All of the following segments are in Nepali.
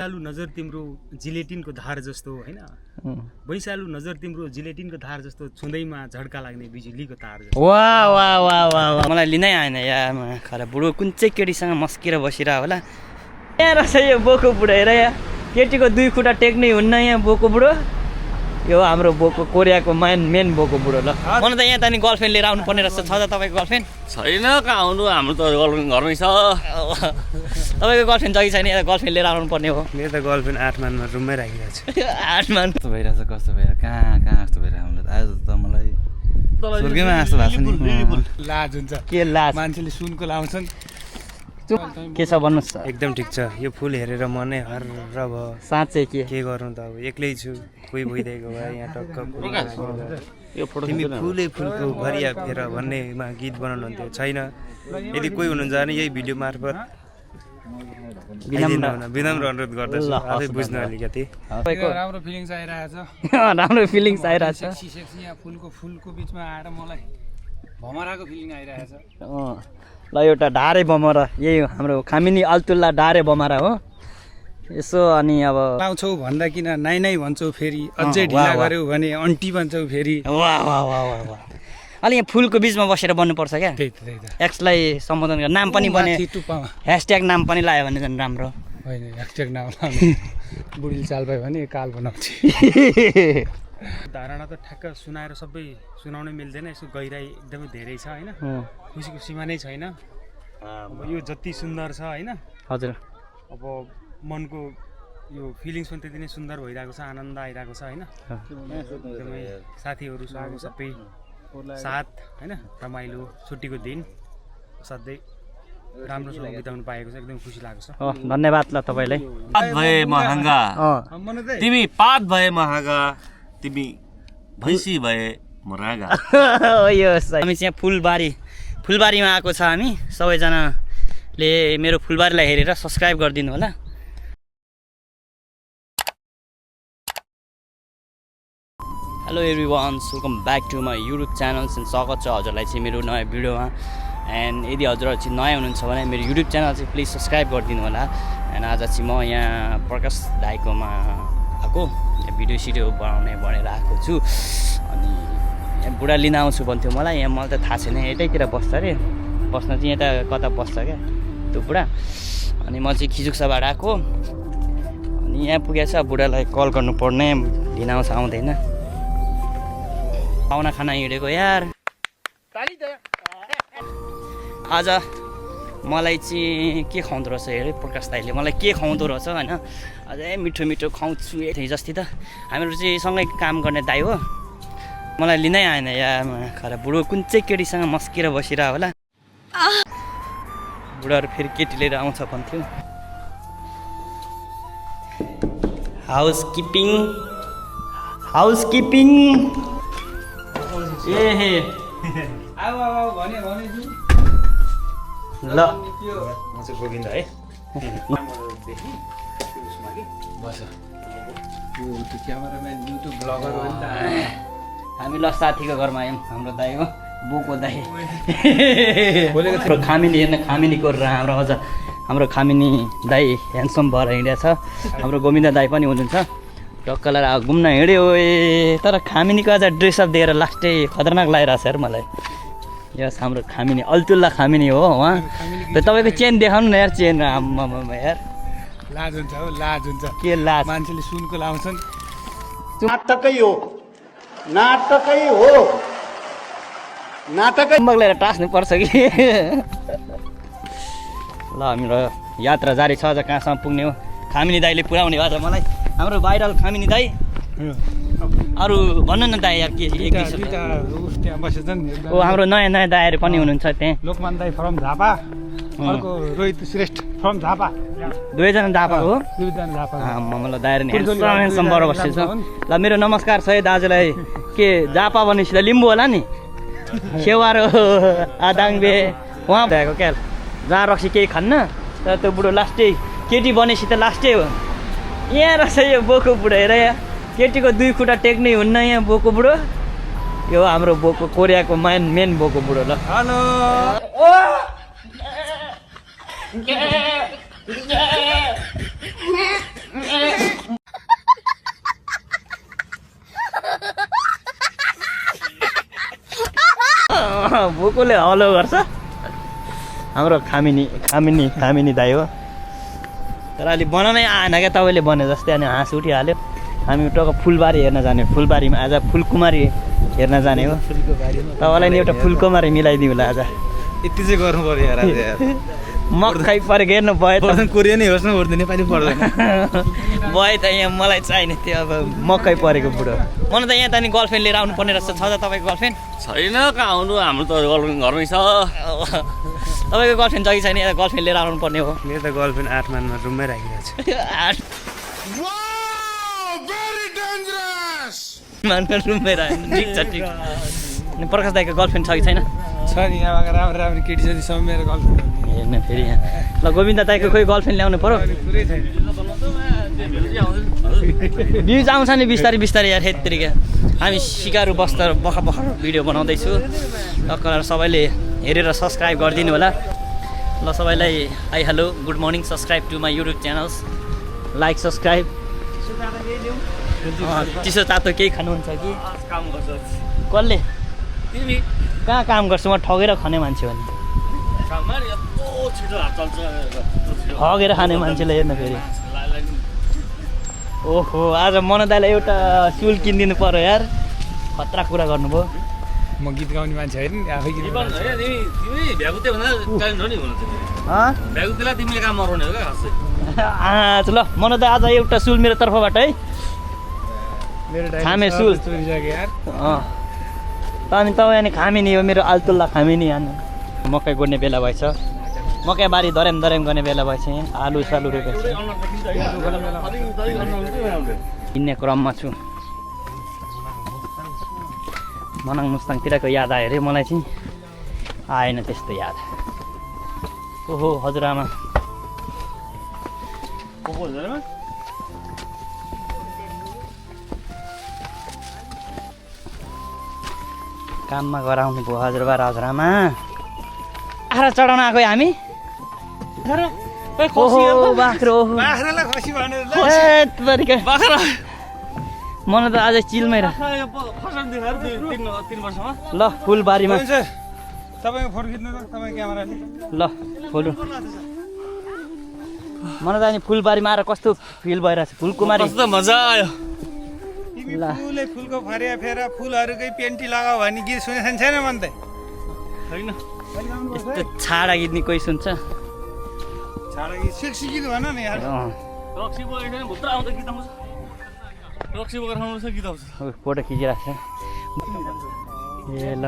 भैँसालु नजर तिम्रो जिलेटिनको धार जस्तो हैन भैँसालु नजर तिम्रो जिलेटिनको धार जस्तो छुँदैमा झड्का लाग्ने बिजुलीको तार जस्तो वाह वाह वाह वाह वाह मलाई लिनै आएन यार खरा बुढो कुन चाहिँ केटीसँग मस्केर बसिरह होला यहाँ रहेछ यो बोको बुढो हेर यहाँ केटीको दुई खुट्टा टेक्नै हुन्न यहाँ बोको बुढो यो हाम्रो बोको कोरियाको मेन बोको बुढो ल मलाई त यहाँ त नि गर्लफ्रेन्ड लिएर आउनु पर्ने रहेछ छ त तपाईँको गर्लफ्रेन्ड छैन कहाँ आउनु हाम्रो त गर्लफ्रेन्ड घरमै छ तपाईँको गर्लफ्रेन्ड जति छैन यहाँ गर्लफ्रेन्ड लिएर आउनु पर्ने हो मेरो त गर्लफ्रेन्ड 8 मानमा रुममै राखिरहेको छु 8 मान कस्तो भइरहेछ कस्तो भइरहेछ कहाँ कस्तो भइरहेछ हामीलाई आज त मलाई स्वर्गैमा जस्तो भएको छ नि लाज हुन्छ के लाज मान्छेले सुनको लाउँछन् के छ भन्नुहोस् एकदम ठिक छ यो फुल हेरेर मनै हर्र भयो साँच्चै के गर्नु त अब एक्लै छु कोही भइदिएको भए यहाँ टक्क यो फोटो तिमी फुलै फुलको भरिया फेर भन्नेमा गीत बनाउनुहुन्थ्यो छैन यदि कोही हुनुहुन्छ भने यही भिडियो मार्फत विनम्र अनुरोध गर्दछु आफै बुझ्नु अलिकति राम्रो फिलिङ्स आइरहेछ राम्रो फिलिङ्स आइरहेछ सेक्सी यहाँ फुलको बिचमा आएर मलाई भमराको फिलिङ आइरहेछ ल एउटा ढारे बमरा यही हाम्रो खामिनी अल्तुल्ला ढारे बमरा हो यसो अनि अब लाउँछौ भन्दा किन नाइ भन्छौ फेरि अझै ढिला गर्यौ भने अन्टी भन्छौ फेरि वाह वाह वाह वाह वाह अलि यहाँ फुलको बिचमा बसेर बन्नुपर्छ क्या एक्सलाई सम्बोधन गरेर नाम पनि बने ह्यासट्याग नाम पनि लायो भने झन् राम्रो होइन ह्यासट्याग नाम बुढीले चाल पायो भने काल बनाउँछ धारणा त ठ्याक्क सुनाएर सबै सुनाउनै मिल्दैन यसो गहिराई एकदमै धेरै छ होइन खुसीको सीमा नै छैन अब यो जति सुन्दर छ होइन हजुर अब मनको यो फिलिङ्स पनि त्यति नै सुन्दर भइरहेको छ आनन्द आइरहेको छ होइन एकदमै साथीहरूसँग सबै साथ होइन रमाइलो छुट्टीको दिन असाध्यै राम्रोसँग बिताउनु पाएको छ एकदम खुसी लागेको छ धन्यवाद ल तपाईँलाई पात भए महँगा तिमी पात भए महँगा तिमी भैँसी भए मरागा यो हामी चाहिँ फुलबारीमा आएको छ हामी सबैजनाले मेरो फुलबारीलाई हेरेर सब्सक्राइब गरिदिनु होला hello everyone's welcome back to my YouTube channel and स्वागत छ हजुरलाई चाहिँ मेरो नयाँ भिडियोमा एन्ड यदि हजुरहरू चाहिँ नयाँ हुनुहुन्छ भने मेरो युट्युब च्यानल चाहिँ प्लिज सब्सक्राइब गरिदिनु होला एन्ड आज चाहिँ म यहाँ प्रकाश दाइकोमा आएको भिडियो सिडियो बनाउने भनेर आएको छु अनि यहाँ बुढा लिन आउँछु भन्थ्यो मलाई यहाँ मलाई त थाहा छैन यतैतिर बस्छ अरे बस्न चाहिँ यता कता बस्छ क्या त्यो बुढा अनि म चाहिँ खिजुक्साबाट आएको अनि यहाँ पुगेछ बुढालाई कल गर्नुपर्ने लिन आउँछ आउँदैन पाहुना खाना हिँडेको यार आज मलाई चाहिँ के खुवाउँदो रहेछ हेरे प्रकाश दाइले मलाई के खुवाउँदो रहेछ होइन अझै मिठो मिठो खुवाउँछु यति जस्तै त हामीहरू चाहिँ सँगै काम गर्ने दाइ हो मलाई लिनै आएन यार खरा बुढो कुन चाहिँ केटीसँग मस्केर बसिरह होला बुढाहरू फेरि केटी लिएर आउँछ भन्थ्यो हाउसकिपिङ ए हे ल म चाहिँ गोविन्द है हामी ल साथीको घरमा आयौँ हाम्रो दाइ हो बोको दाइ खामिनी हेर्न खामिनी गरेर हाम्रो खामिनी दाइ ह्यान्डसम भएर हिँडेको छ हाम्रो गोविन्द दाइ पनि हुनुहुन्छ टक्कलाई घुम्न हिँड्यो तर खामिनीको आज ड्रेसअप दिएर लास्टै खतरनाक लागिरहेको छ यार मलाई यस हाम्रो खामिनी अल्तुल्ला खामिनी हो उहाँ तपाईँको चेन देखाउनु न यार चेन आम्मामा यार लाज हुन्छ हो लाज हुन्छ के लाज मान्छेले सुनको लाउँछन् नाटकै हो नाटकै लिएर टास्नु पर्छ कि ल हाम्रो यात्रा जारी छ अझ कहाँसम्म पुग्ने हो खामिनी दाइले पुऱ्याउने हो आज मलाई हाम्रो भाइरल खामिनी दाइ अरू भन्नु न दाइ यार के त्यहाँ बसेछन् ओ हाम्रो नयाँ दाइहरू पनि हुनुहुन्छ त्यहाँ लोकमान दाइ फ्रम झापा अर्को रोहित श्रेष्ठ फ्रम झापा दुवैजना झापा हो दुईजना झापा मलाई दाइहरू नि ह्यान्डसम बसेछ ल मेरो नमस्कार छ है दाजुलाई के झापा भनेपछि त लिम्बू होला नि सेवार आदाङबे उहाँ भएको क्या जहाँ रक्सी केही खान्न तर त्यो बुढो लास्टै केटी बनेपछि त लास्टै हो यहाँ रहेछ यो बोको बुढो हेर यहाँ केटीको दुई खुट्टा टेक्नै हुन्न यहाँ बोको बुढो यो हाम्रो बोको कोरियाको मेन बोको बुढो ल हेलो भोकोले हलो गर्छ हाम्रो खामिनी दाइ हो तर अलि बनाउनै आएन क्या तपाईँले भने जस्तै अनि हाँस उठिहाल्यो हामी टक्क फुलबारी हेर्न जाने फुलबारीमा आज फुलकुमारी हेर्न जाने हो तपाईँलाई नि एउटा फुलकुमारी मिलाइदिउँला आज यति चाहिँ गर्नु पर्यो यार आज यार मकै परेको हेर्नु भयो त कोरियन होस् न उर्दू नेपाली पर्दैन भयो त यहाँ मलाई चाहिने थियो अब मकै परेको बुढो मलाई त यहाँ त नि गर्लफ्रेन्ड लिएर आउनु पर्ने रहेछ छ त तपाईँको गर्लफ्रेन्ड छैन कहाँ आउनु हाम्रो त गर्लफ्रेन्ड घरमै छ तपाईँको गर्लफ्रेन्ड जति छैन यहाँ गर्लफ्रेन्ड लिएर आउनु पर्ने हो मेरो त गर्लफ्रेन्ड 8 मानमा रुममै राखिरहेको छ रुममै ठिक छ ठिक अनि प्रकाश दाईको गर्लफ्रेन्ड छ कि छैन छ नि यहाँ राम्रो राम्रो केटी छ नि सब मेरो गर्लफ्रेन्ड हेर्नु फेरि यहाँ ल गोविन्द दाईको खोइ गर्लफ्रेन्ड ल्याउनु पऱ्यो पुरै छैन भ्युज आउँछ नि बिस्तारै बिस्तारै यार हेत्रिका हामी सिकारु बस्तर भर्खर भिडियो बनाउँदैछु टक्कर सबैले हेरेर सब्सक्राइब गरिदिनु होला ल सबैलाई hi hello good morning subscribe to my YouTube channels like subscribe चिसो तातो केही खानुहुन्छ कि काम गर्छ कसले तिमी कहाँ काम गर्छु म ठगेर खाने मान्छे हो नि काममा यस्तो छिटो हात चल्छ ठगेर खाने मान्छेलाई हेर्नु फेरि ओहो आज मन दाइलाई एउटा सुल किनिदिनु पर्यो यार खतरा कुरा गर्नुभयो म गीत गाउने मान्छे होइन आफै गीत तिमी भ्यागुते भन्दा ट्यालेन्ट हो नि हुनु भ्यागुतेलाई तिमीले काम मराउने हो क्या खासै आज ल मन दाइ आज एउटा सुल मेरो तर्फबाट है मेरो खामे सुल चोरी सक्यो यार अनि तपाईँ अनि खामिनी हो मेरो आल्तुल्ला खामिनी हान्नु मकै गोड्ने बेला भएछ मकै बारी दर्याम गर्ने बेला भएछ यहाँ आलु सालु रोपेको छ किन्ने क्रममा छु मनाङ मुस्ताङतिरको याद आयो अरे मलाई चाहिँ आएन त्यस्तो याद ओहो हजुरआमा काममा गराउनु भयो हजुरबा हजुरआमा आएर चढाउन आएको हामी बाख्रो बाख्रालाई खसी भनेर मन त आज चिलमै ल फुलबारीमा सर तपाईँको फोटो खिच्नु त तपाईँ क्यामेराले ल फोटो मन त अनि फुलबारीमा आएर कस्तो फिल भइरहेछ फुलकुमारी कस्तो मजा आयो तिमी फुलै फुलको फरिया फेर फुलहरूकै पेन्टी लगाऊ भन्ने गीत सुनेको छैन मन त छैन यस्तो छाडा गीत नि कोही सुन्छ छाडा गीत सेक्सी गीत भन न यार रक्सी बोकेको छैन भित्र आउँदा गीत आउँछ रक्सी बोकेर आउँछ गीत आउँछ फोटो खिचिरहेको छ ए ल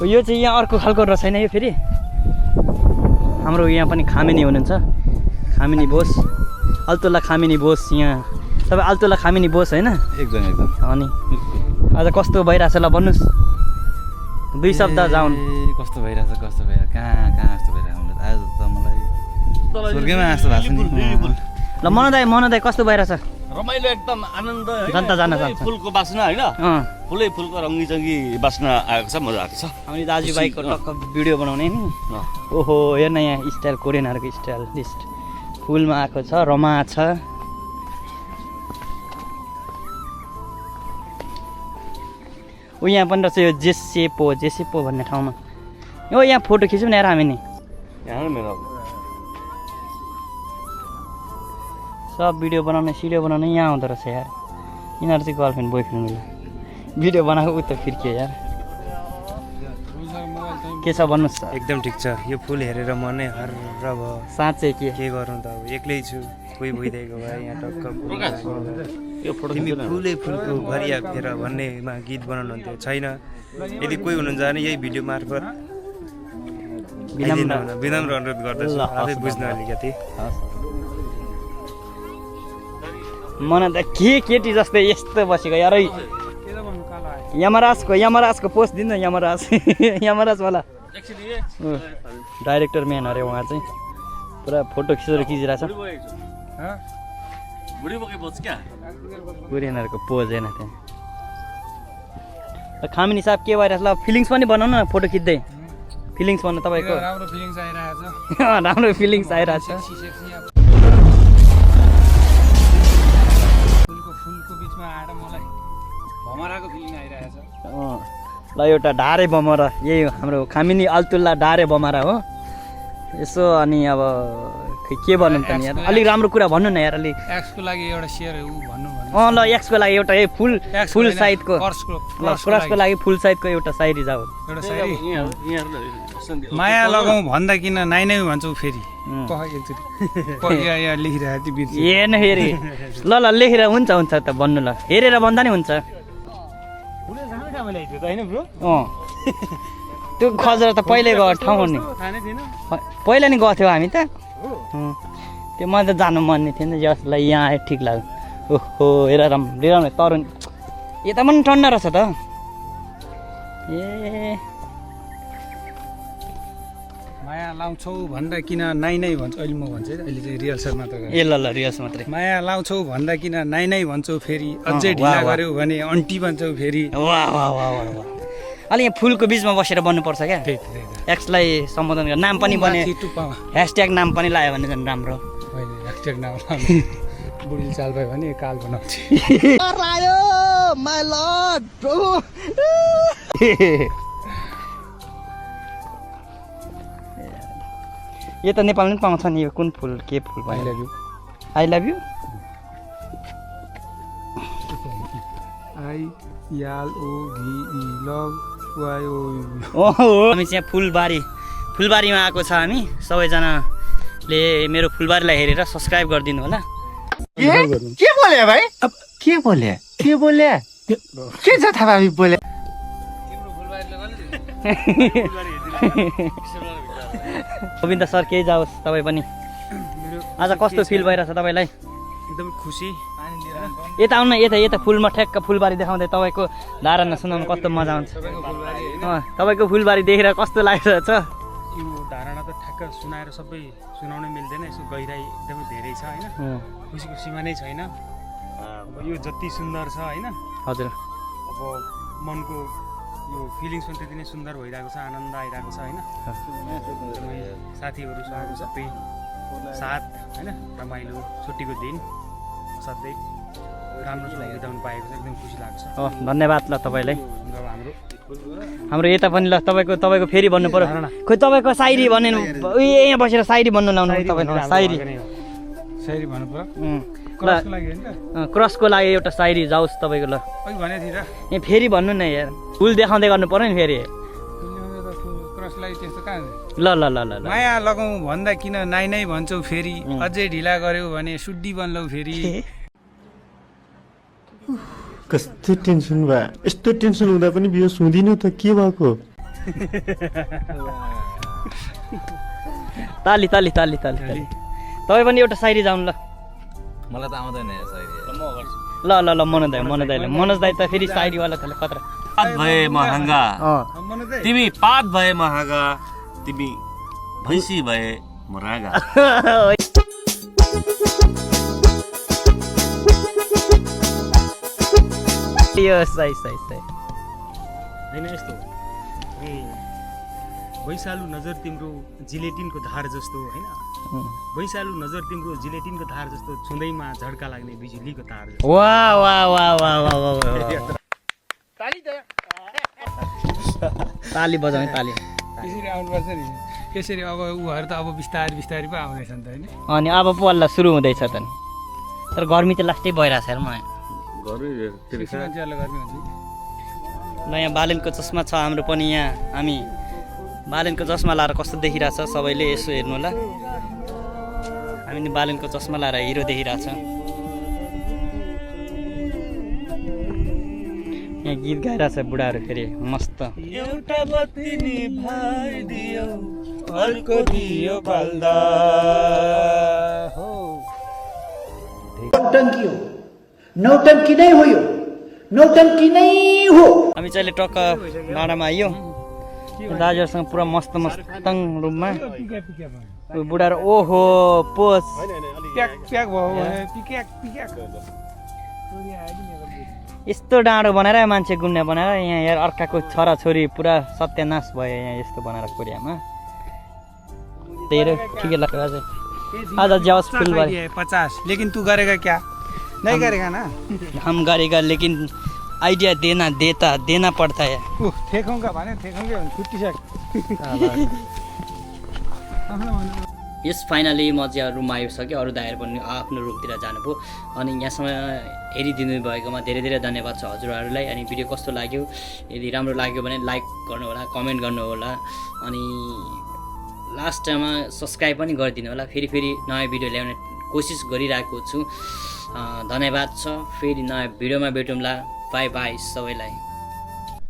यो चाहिँ यहाँ अर्को खालको रहेछ होइन यो फेरि हाम्रो यहाँ पनि खामिनी हुनुहुन्छ खामिनी बोस अल्तुल्ला खामिनी बोस यहाँ तपाईँ अल्तुल्ला खामिनी बोस होइन एकदम अनि आज कस्तो भइरहेछ ल भन्नुहोस् दुई शब्द जाउँ कस्तो भइरहेछ कहाँ जस्तो भइरहेको आज त मलाई स्वर्गैमा जस्तो भएको छ नि ल मन दाइ कस्तो भइरहेछ रमाइलो एकदम आनन्द जनता जान सक्छ फुलको बास्ना होइन फुलै फुलको रङ्गी चङ्गी बास्ना आएको छ मजा आएको छ अनि दाजुभाइको टक्क भिडियो बनाउने नि ओहो हेर्न यहाँ स्टाइल कोरियनहरूको स्टाइल लिस्ट फुलमा आएको छ रमा छ ऊ यहाँ पनि रहेछ यो जेसेपो भन्ने ठाउँमा यो यहाँ फोटो खिचौँ न यार हामी नि यहाँ मेरो सब भिडियो बनाउने सिडियो बनाउने यहाँ आउँदो रहेछ यार यिनीहरू चाहिँ गर्लफ्रेन्ड बोयफ्रेन्ड होला भिडियो बनाएको उता फिर्कियो यार के छ भन्नुहोस् एकदम ठिक छ यो फुल हेरेर मनै हर्र भयो साँच्चै के गर्नु त अब एक्लै छु कोही भइदिएको भए यहाँ टक्क यो फोटो तिमी फुलै फुलको भरिया फेर भन्नेमा गीत बनाउनु हुन्थ्यो छैन यदि कोही हुनुहुन्छ भने यही भिडियो मार्फत विनम्र अनुरोध गर्दछु आफै बुझ्न अलिकति मन त के केटी जस्तै यस्तो बसेको यार यमराजको पोस्ट दिनु न यमराजवाला डाइरेक्टर म्यान अरे उहाँ चाहिँ पुरा फोटो खिचिरहेछ कोरियनहरूको पोज हेर्न त्यहाँ खामिनी साहब के भइरहेछ ल फिलिङ्स पनि बनाउनु न फोटो खिच्दै फिलिङ्स भन्नु तपाईँको राम्रो फिलिङ्स आइरहेको छ राम्रो फिलिङ्स आइरहेको छ फुलको बिचमा आएर मलाई भमराको फिलिङ आइरहेको छ ल एउटा ढारे बमरा यही हाम्रो खामिनी अल्तुल्ला ढारे बमरा हो यसो अनि अब खै के भन्नु त नि यार अलिक राम्रो कुरा भन्नु न यार अलिक एक्सको लागि एउटा सेयर भन्नु ल एक्सको लागि एउटा यही फुल साइजको क्रसको लागि फुल साइजको एउटा साइरी जाऊ एउटा साइरी माया लगाउँ भन्दा किन नाइ नै भन्छौ फेरि यहाँ लेखिरहेको थियो बिर्सेँ। हेर्न फेरि ल लेखेर हुन्छ त भन्नु ल हेरेर भन्दा नि हुन्छ त्यो खजेर त पहिले गएको ठाउँ नि पहिला नि गएको थियौँ हामी त त्यो मलाई त जानु मन नै थिएन जसलाई यहाँ आयो ठिक लाग्यो ओहो हेर राम्रो तरुण यता पनि ठन्डा रहेछ त ए माया लाउँछौ भन्दा किन नाइ नै भन्छ अहिले म भन्छु है अहिले चाहिँ रिहर्सल मात्र ए ल रियल्स मात्रै माया लाउँछौ भन्दा किन नाइ नै भन्छौ फेरि अझै ढिला गर्यौ भने अन्टी भन्छौ फेरि वाह वाह वाह वाह वाह अलि यहाँ फुलको बिचमा बसेर बन्नुपर्छ क्या एक्सलाई सम्बोधन गरेर नाम पनि बने ह्यासट्याग नाम पनि लगायो भने झन् राम्रो ह्यासट्याग नाम बुढी चाल पायो भने काल बनाउँछ यो त नेपालमा पनि पाउँछ नि यो कुन फुल के फुल I love you I love you I याल ओ भी लभ वाइ ओ ओहो हामी चाहिँ फुलबारीमा आएको छ हामी सबैजनाले मेरो फुलबारीलाई हेरेर सब्सक्राइब गरिदिनु होला के बोले भाइ अब के बोले के छ थाहा भाइ बोले गोविन्द सर केही जाओस् तपाईँ पनि आज कस्तो फिल भइरहेछ तपाईँलाई एकदम खुसी यता आउनु न यता फुलमा ठ्याक्क फुलबारी देखाउँदै तपाईँको धारणा सुनाउनु कस्तो मजा आउँछ तपाईँको फुलबारी देखेर कस्तो लागिरहेछ यो धारणा त ठ्याक्क सुनाएर सबै सुनाउनै मिल्दैन यसो गहिराई एकदमै धेरै छ होइन खुसीको सीमा नै छैन अब यो जति सुन्दर छ होइन हजुर अब मनको यो फिलिङ्स पनि त्यति नै सुन्दर भइरहेको छ आनन्द आइरहेको छ होइन एकदमै साथीहरूसँग सबै साथ होइन रमाइलो छुट्टीको दिन सधैँ राम्रोसँग बिताउनु पाएको छ एकदम खुसी लाग्छ धन्यवाद ल तपाईँलाई अब हाम्रो यता पनि ल तपाईँको फेरि भन्नु पर्यो खोइ तपाईँको सायरी भने यहाँ बसेर सायरी भन्नु लाउनु तपाईँको सायरी भन्नु पर्यो क्रसको लागि एउटा सायरी जाओस् तपाईँको ल अघि भनेको थिएँ र यहाँ फेरि भन्नु न यार फुल देखाउँदै गर्नु पर्यो नि फेरि क्रसलाई त्यस्तो कहाँ ल ल ल ल ल माया लगाउँ भन्दा किन नाइ नै भन्छौ फेरि अझै ढिला गर्यौ भने सुड्डी बन्लौ फेरि कस्तो टेन्सन भयो यस्तो टेन्सन हुँदा पनि बियो सुन्दिनँ त के भएको ताली तपाईँ पनि एउटा सायरी जाउनु ल मलाई त आउँदैन सायरी मनोज दाई त फेरि सायरीवाला थाले खतरा पात भए महँगा तिमी पात भए महँगा तिमी भैँसी भए म रागा सही होइन यस्तो वैशालु नजर तिम्रो जिलेटिनको धार जस्तो होइन वैशालु नजर तिम्रो जिलेटिनको धार जस्तो छुँदैमा झड्का लाग्ने बिजुलीको तार जस्तो वाह ताली बजाउने ताली यसरी आउनुपर्छ नि यसरी अब उहरू त अब बिस्तारै पो आउँदैछ नि त होइन अनि अब पल्ला सुरु हुँदैछ त नि तर गर्मी त लास्टै भइरहेछ हेर म मान्छेहरूले गर्मी हुन्छ ल यहाँ बालेनको चस्मा छ हाम्रो पनि यहाँ हामी बालेनको चस्मा लाएर कस्तो देखिरहेछ सबैले यसो हेर्नु होला हामी नि बालेनको चस्मा लाएर हिरो देखिरहेछ यहाँ गीत गाइरहेछ बुढाहरू फेरि मस्त एउटा बत्ती निभाइदियो अर्को दियो बल्दा नौटंकी नै हो यो नौटंकी नै हो हामी चाहिँ टक्क डाँडामा आइयो दाजुहरूसँग पुरा मस्त मस्तङ रूपमा बुढाहरू ओहो पोस प्याक भयो यस्तो डाँडो बनाएर मान्छे गुन्ने बनाएर यहाँ यार अर्काको छोराछोरी पुरा सत्यानाश भयो यहाँ यस्तो बनाएर कोरियामा तेरो ठिकै लाग्यो आज जाओस् फुलबारी 50 लेकिन तू करेगा क्या नहीं करेगा ना हम गरेगा लेकिन आइडिया देना पड़ता है ठेकौँगा भने ठेकौँगे भने छुट्टिसक्यो यस फाइनली म चाहिँ रुममा आइसकेँ अरू दाइहरू पनि आफ्नो रुमतिर जानुभयो अनि यहाँसम्म हेरिदिनु भएकोमा धेरै धेरै धन्यवाद छ हजुरहरूलाई अनि भिडियो कस्तो लाग्यो यदि राम्रो लाग्यो भने लाइक गर्नु होला कमेन्ट गर्नु होला अनि लास्टमा सब्सक्राइब पनि गरिदिनु होला फेरि नयाँ भिडियो ल्याउने कोसिस गरिरहेको छु धन्यवाद छ फेरि नयाँ भिडियोमा भेटौँला बाई बाई सबैलाई